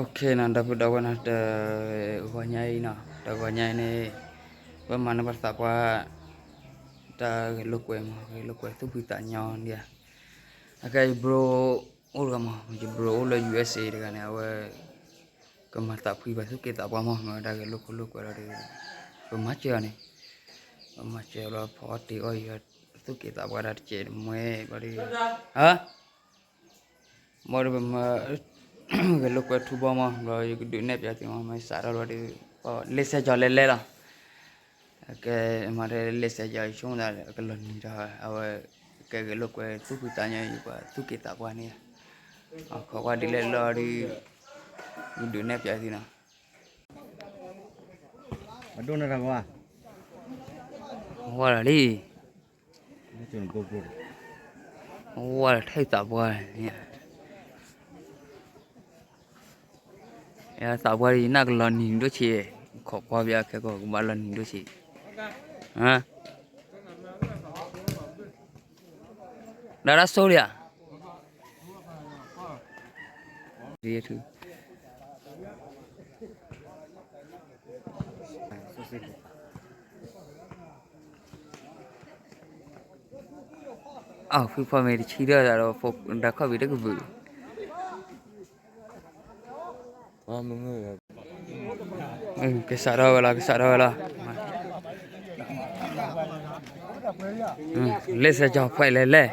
နီၤ ဒီပုၢ်ဒီဝဲၢ်နီၤ တဂီၤညါအံၤနီၤ တဂီၤညါအံၤန့ၣ် ပမၤန့ၢ်ပှၤသးပှၢ် တၢ်ဂဲၤလိာ်ကွဲမး ဂဲၤလိာ်ကွဲသူၣ်ဖှံသးညီဒံးဧါ. အခဲအံၤ bro အိၣ်တဂၤမး ယ bro အိၣ်လၢ ယူၣ်အ့စ့ တဂၤန့ၣ် အဝဲ ကမၤသးဖှံပှၤသူၣ်က့သးပှၢ်မး မ့ၢ်ဝဲဒၣ်ဂဲၤလိာ်ကွဲလိာ်ကွဲလီၤဒီး ပမၤစၢၤအီၤန့ၣ် ပမၤစၢၤလီၤ ဖီအီၣ်တ့ၤအီၣ်ယီၤ သူၣ်က့သးပှၢ်ဒၣ်တစဲးတမှဲဘၣ်ဒီး ဟါ ဘၣ်ဒီးပမၤ ဂဲၤလိာ်ကွဲထူဘီမး ဘျီယကဒုးနဲၣ်ပျးသုမး မ့ၢ်စးထီၣ်လီၤဒီး လ့ၣ်စဲကၠီၤလဲၤလဲၤလီၤ. အကဲ မၤဒီးလ့ၣ်စဲကၠီၤ ယဆိကမိၣ်သးလၢ အကလီၤနံၤဒီး အဝဲ ကဲဂဲၤလိာ်ကွဲသူၣ်ဖှံသးညီ ယပှၤသူၣ်က့သးပှၢ်န့ၣ် အခီပှၢ်ဒ်လဲၣ်လီၤဒီး ယဒုးနဲၣ်ပျးသုနီၤ. အဒိၣ်န့ၣ်တၢ်ကီ ဝါလီၤလံ ဝါလီၤထဲသးပှၢ်န့ၣ် သးပှၢ်ဒ်ယနၢ်ကလီၤနံၤဒိၣ်ဆံး ခိးကွၢ်ပျးခဲကီၢ်ကဘၣ်လီၤနံၤဒိၣ်ဆံး ဒါဒါစိလံဧါ အဖုဖီမ့ၢ်တဆံဒီးဒီး ဒါခီၣ်ဘံးတကဘုး ကစးထီၣ်ဝဲလီၤ ကစးထီၣ်ဝဲလီၤ လ့ၣ်စဲကၠီၤဖှဲးလဲၤလဲၤ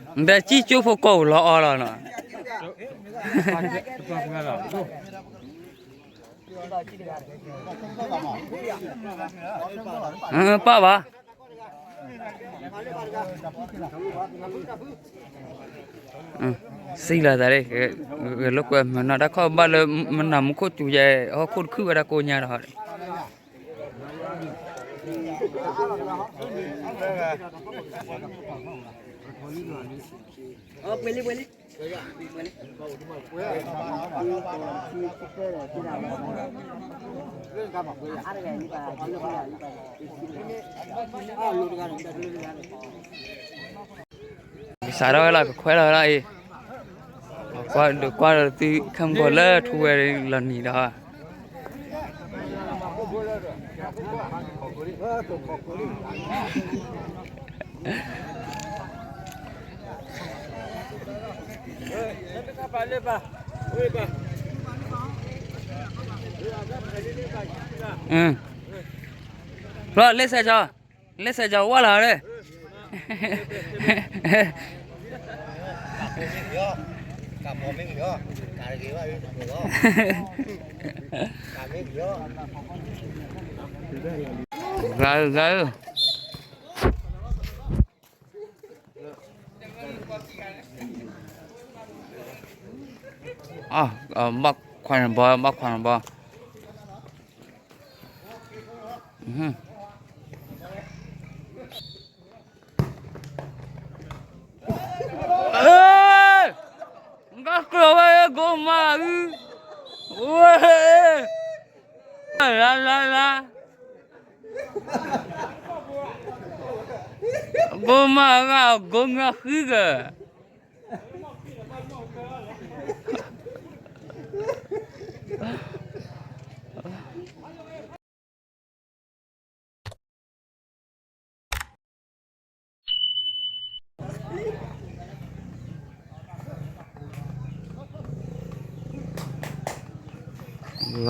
နတၢ်စံၣ်ကၠိဖိကိးပူၤလီၤအီလီၤနီၤ ပၢ်ဘၣ် စံလီၤသး ဂဲၤလိာ်ကွဲမၤနီၤ တၢ်ခီၣ်ဘၣ်လၢမနၤမူခိၣ်စူၤယဲ ဟီၣ်ခိၣ်တခုၣ်ဝဲဒၣ်ကိးညါဒီး ကစးထီၣ်ဝဲလီၤ ကခွဲးလီၤဝဲလီၤအံၤ ဒုးကွၢ်ဒီးသုခဲမုၢ်ကီၢ်လၢထူဝဲလီၤနံၤဒီး ဘျီလ့ၣ်စဲကၠီၤ လ့ၣ်စဲကၠီၤဝါလီၤလၢ ဂၤဧၢ ဂၤဧၢ ဘၣ်ခွါနဘီ ဘၣ်ခွါနဘီ ကကြၢးဝဲကိးမးအု ဝဲ လါလါလါ ကိးမးဂၤ ကိးမးဃုဂၤ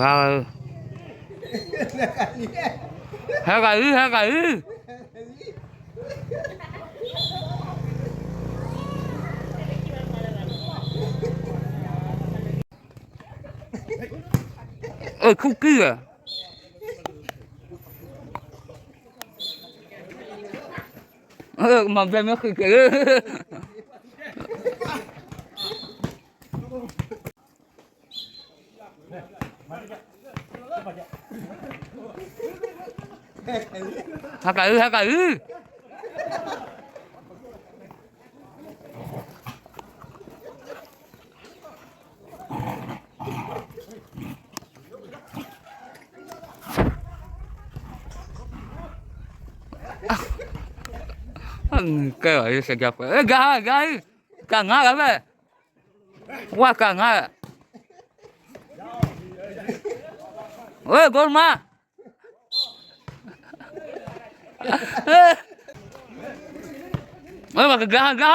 ဂၤဧၢ ဟဲဂၤအု ဟဲဂၤအု အၢ ခူၣ်ကုၢ်ဧၢ မၤဘျဲမ့ၢ်ဃုက့ၤ ဟးကးအု ဟးကးအု ကဲ, စကဲ, ဂၤ, ဂၤ, ကငါဂၤဖဲ, ဝဲကငါ, ဝဲ, ကိမါ, ဝဲကဂၤ, ဂၤ,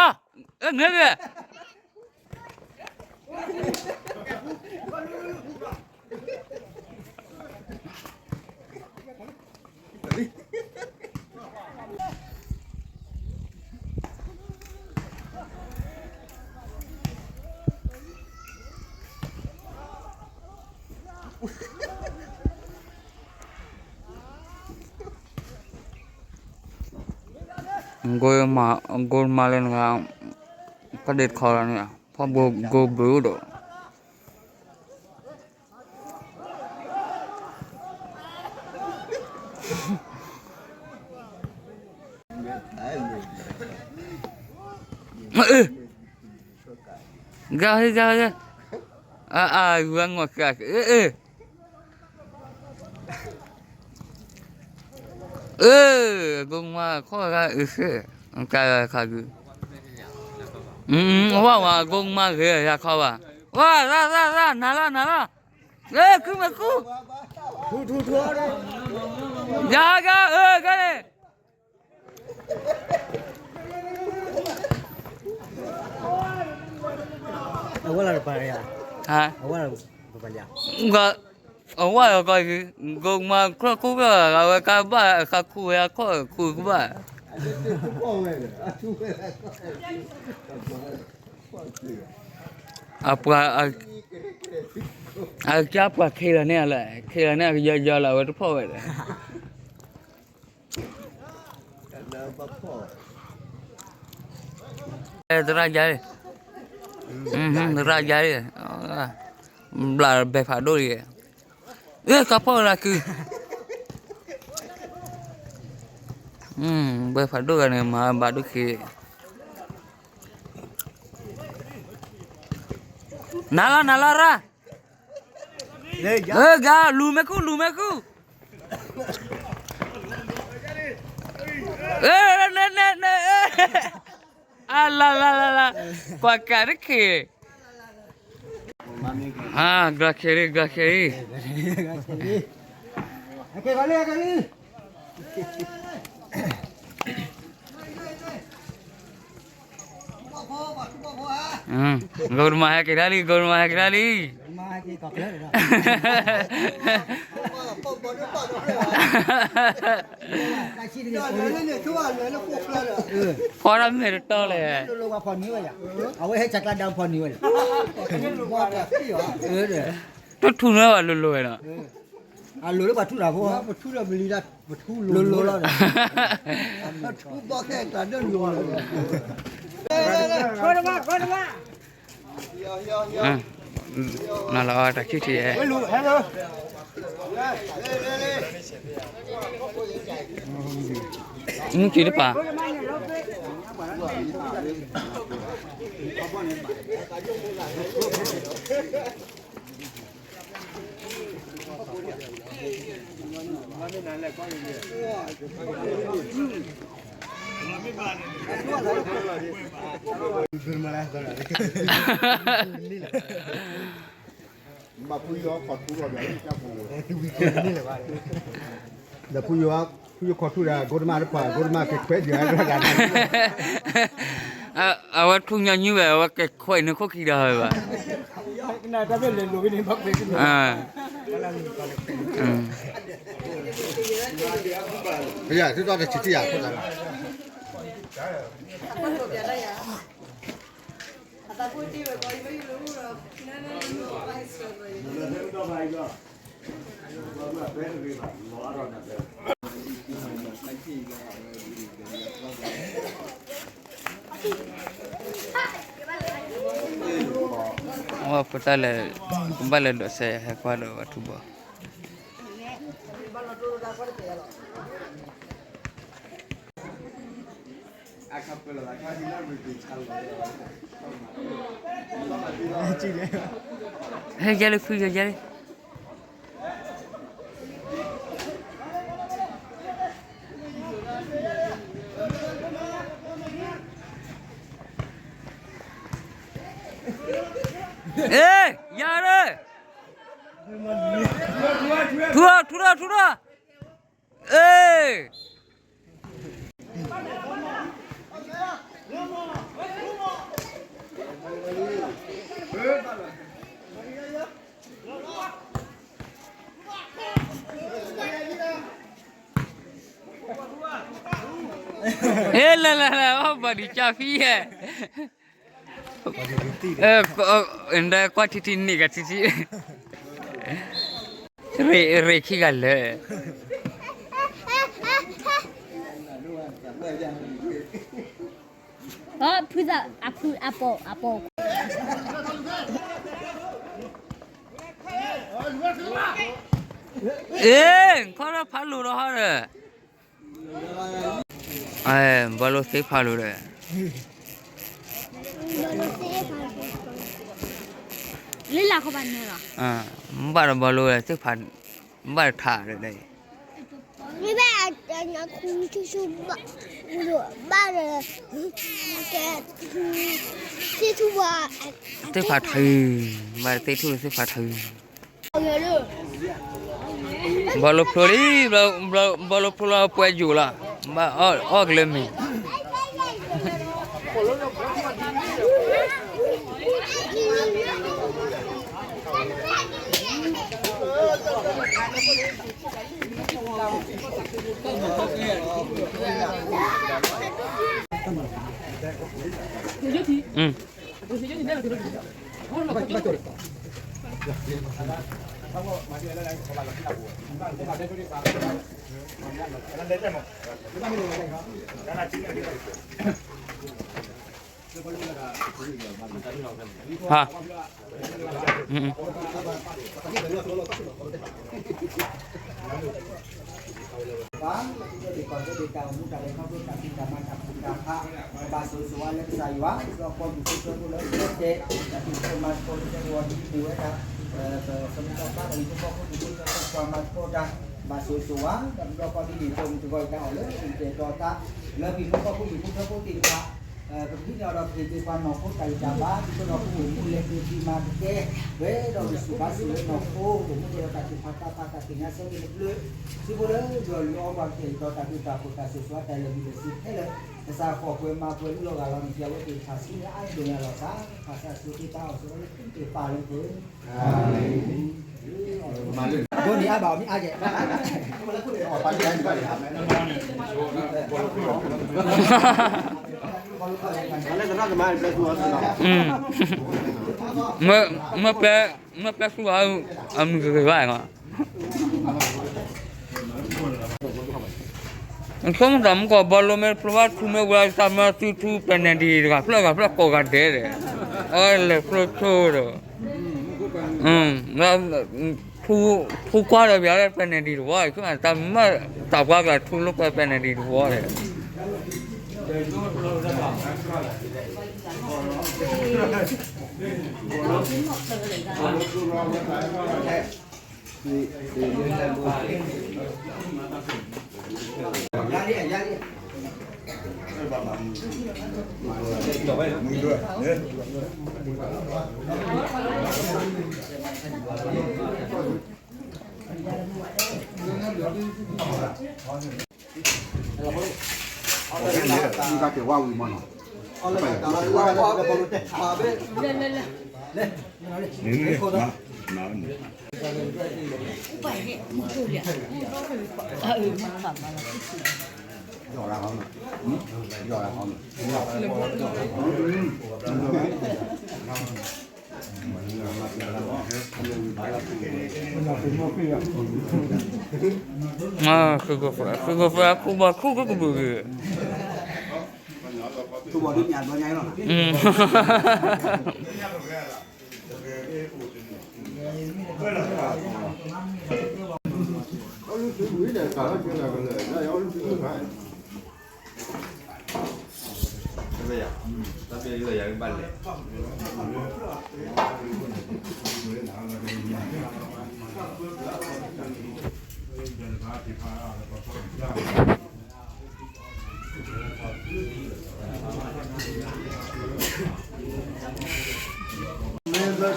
န့ၣ်, ဂိမါလၢနဂၤ, ဖဲဒ့တခီလီၤန့ၣ်, ဖီဘိဂိဘုဒိၣ် ဂၤ, ဂၤ, ဂၤ, အါ, အါ, ဂၤ, ငီၢ်ဃာ်, အ့, အ့, အ့, ဂိမါခီဂၤအုးစ့, ကါခါကု, ဝဲဝဲ ဂိမါဂ့ၤယၤခီဘၣ်, ဝဲ, ရၣ်, ရၣ်, ရၣ်, နၤလီၤ, နၤလီၤ, ဃုမ့ၢ်ဃု, ယၤဂၤ, အၢ, ဂၤန့ၣ် အဝဲလၢတပၤယၤ, အဝဲလၢပပၤယၤ, အဝဲကီ, ဂိမါခီခူၣ်ဘၣ်, အဝဲကဘၣ်, အခါခူၣ်ဝဲအခီၣ်ခူၣ်ကဘၣ်, အပှၤ, အကပှၤခဲလၢာ်န့ၣ်လၢ, ခဲလၢာ်န့ၣ်ကယီယီလၢအဝဲတဖီၣ်ဝဲဒီး သရၣ်ယါ, သရၣ်ယါ, ဘျးဘဲဖးဒိၣ်လံ, အၢ ကဖီၣ်လၢကု, ဘဲဖးဒိၣ်ဂၤန့ၣ် မၤဘၣ်ဒိၣ်ခံ, နၤလီၤ နၤလီၤရၣ်, ဂၤ လူၤမ့ၢ်ခူၣ် လူၤမ့ၢ်ခူၣ်, အလၢလၢလၢလၢ, ကွၢ်ကးတခ့, ဂၤခဲအံၤ ဂၤခဲအံၤ, ဂိတမး ဟဲက့ၤဒၣ်လံ ဂိတမး ဟဲက့ၤဒၣ်လံ, ဖီတၢ်မဲာ်တတီလဲၣ်, တထူၣ်န့ၢ်ဘၣ်လိၤလိၤဝဲနီၤ, အလိၤလၢပှၤထူၣ်တၢ်ဖိ, လိၤလိၤလီၤ, နလီၤတၢ်ခံထံၣ်, မုၢ်ကံၤတပၤ, ဒီးဖုယိၤခီၣ်ထူၣ်ဒီး ဂိတမးတပှၤ ဂိတမးက့ၤခွဲးဒံး အဝဲထူၣ်ညီနုၢ်ဝဲ အဝဲက့ၤခွဲးနခိၣ်ခံဒီးဝဲဘၣ်, အဝဲဖိတၢ်လဲၤ ကဘၣ်လဲၤဒိးစဲး ဟဲကွၢ်ဒီးပှၤထူဘီ ဟဲယဲလၢဖုယဲယဲလၢ ဂိတမး အ့ ယၤရၢ, ထူထီၣ် ထူထီၣ် ထူထီၣ်, အ့ အ့ လၢလၢလၢ အီၣ်ဘၣ်ဒံးကၢ်ဖံယဲၢ်, ကွၢ်ထံထံန့ၢ်ဂၤထံထံ, ရ့ၣ်ခံဂၤလၢာ်, ဖုသးအဖုအပိာ်အပိာ်ခွါ, အ့ ခီထီၣ်ဖးလိာ်ဒီးဟီဒီး ဘီလိသ့ဖးလိာ်ဒီး, လၢလၢခီဘၣ်နၢၤလီၤ, ဘၣ်ဒီးဘီလိသ့ဖး, ဘၣ်ထးဒီး, မ့ၢ်ဘၣ်အ, ဘၣ်ဒီး, သ့ထူ, ဘၣ်သ့ထူသ့ဖးထူ, ဘီလိဖျိလံ, ဘီလိဖျိလီၤပှဲၤယိာ်လီၤ, ဘၣ်အီၣ်ကလၢမ့ၢ် ဘၣ်ဆိၣ်ဂ့ၤဆိၣ်ဝါလၢကစၢ်ယွၤ ဒီးကီၢ်သူၣ်ကီၢ်သးလၢပျၢၤတဲ, ဒီးသူၣ်ကီၢ်မၤသကိးလၢကဝီၤဒ်ပဝဲဒၣ်, ပကမၤသကိးလၢကဝီၤဒ်ပဝဲဒၣ်, ပကမၤသကိးတၢ်, ဘၣ်ဆိၣ်ဂ့ၤဆိၣ်ဝါ ဒီးပဒီကီၢ်ဒ်န့ၣ် ပမုၢ်တဂီၤအံၤတၢ်အီၣ်လၢအံၤတဲာ်တီတၢ်, လၢပဟံၣ်ဖိဃီဖိဟံၣ်ဖိဃီဖိသ့ၣ်တဖၣ်, ပကဟံးန့ၢ်အီၤဒီးကဟ့ၣ်က့ၤပှၤနီၢ်ခိတၢ်ဂံၢ်တၢ်ဘါ ဒ်သိးဒီးကအိၣ်မူလဲၤဒိးကံးမၤကကဲ, ပှဲၤဒီးကစူၢ်ဘါစူၢ်လၢနီၢ်ခိ အိၣ်မူဒီးတၢ်ထုကဖၣ်တၢ်ပာ်တၢ်သ့ၣ်ညါဆၢက့ၤလၢပျၢၤ, ထံဖိလၢယွၤလုၢ်အီၣ်ပှၤကတဲာ်ကတီၤတၢ်ဒိၣ်တၢ်ဖှိၣ် တၢ်ဆိၣ်ဂ့ၤဆိၣ်ဝါတၢ်လဲၤဒ်လဲၣ်ဆူခဲလၢာ်, ကစၢ်ဃီၣ်ပှဲၤမၤပှဲၤလၢလီၤဂာ်လီၤန့ၣ် ပဝဲသ့ၣ်တဖၣ်ဆူညါအါဒိၣ်ညါလီၤစၢ်, ဘၣ်ဆၣ်ဆိၣ်ဂ့ၤတၢ်အီၣ်ဆိၣ်ဂ့ၤလၢပတပာ်လၢပှဲၤ ဒိးန့ၢ်အါဘၣ်အီၤမ့ၢ်အါကဲၣ်, မ့ၢ်ပျဲဆူၣ်အမုၢ်ဂ့ၤဂ့ၤဘၣ်, ဆိကမိၣ်သးမုၢ်ကီၢ်ဘီလိမ့ၢ်ဖျိဘၣ်ထူမ့ၢ်ဝဲသးမၢသုထူ penalty တဂၤဖျၢၣ်ဂၤဖျၢၣ်ကိးဂၤဒဲးဒီး, အလဲၤဖျိဆိဒီး, ထူကွၢ်ဒီးပျးလၢ penalty တဝီ, ဆိကမိၣ်သးမၢသးပှၢ်ကထူလိာ်ကွဲ penalty တဝီဒီး ဃုကဖၢ ဃုကဖၢ ခူဘီခူကကဘုးဂ့ၤ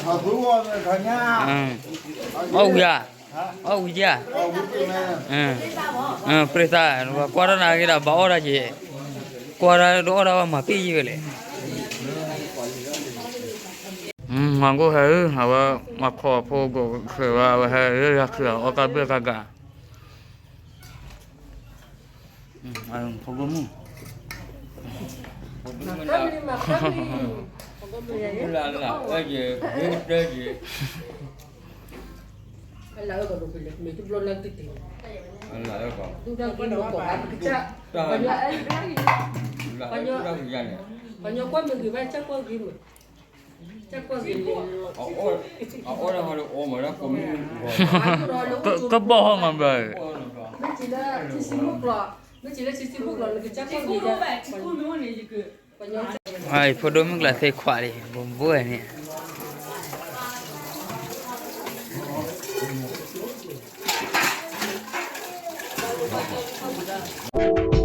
အီၣ်ဝံၤဧါ, အီၣ်ဝံၤဧါ, ပြ့သၣ်, ကွၢ်တၢ်နၤဂ့ၤဒီး ဘၣ်အီၣ်တၢ်က့ၤ, ကွၢ်တၢ်ဒိးအီၣ်တၢ်ဝဲမၤပ့ၢ်ယံၤဝဲလဲၣ်. မၤကိၢ်ဟဲဧၢ, အဝဲမၤခီၣ်ဖိကိးဃဲၤဝဲ, အဝဲဟဲဧၢ ယၤခုၣ်အီၣ်ကါဘၢၣ်ကါကါ. ဖိမုၣ်, ဖိမုၣ်လၢ်လၢ်ဝဲယဲ, ဂ့ၤကတၢၢ်ယဲ, လၢအကီၢ်, ပှၤညီကွၢ်မ့ၢ်ဂ့ၤဘၣ် ကကွၢ်ဂ့ၤမး, ကကွၢ်ဂ့ၤန့ၣ်, အီၣ်ဒၣ်ဟီဒီးအီၣ်မးလၢကိးမုၢ်, ကဘီၣ်ဟီမးဘၣ်, မ့ၢ်စံးလၢထံဆံမုၢ်ကျီၢ်, မ့ၢ်စံးလၢထံဆံမုၢ်ကျီၢ် နကစၢ်ကွၢ်ဂ့ၤ, ဖိဒိၣ်မုၣ်ကျါသ့ခွးလံ ဘိဘိန့ၣ်.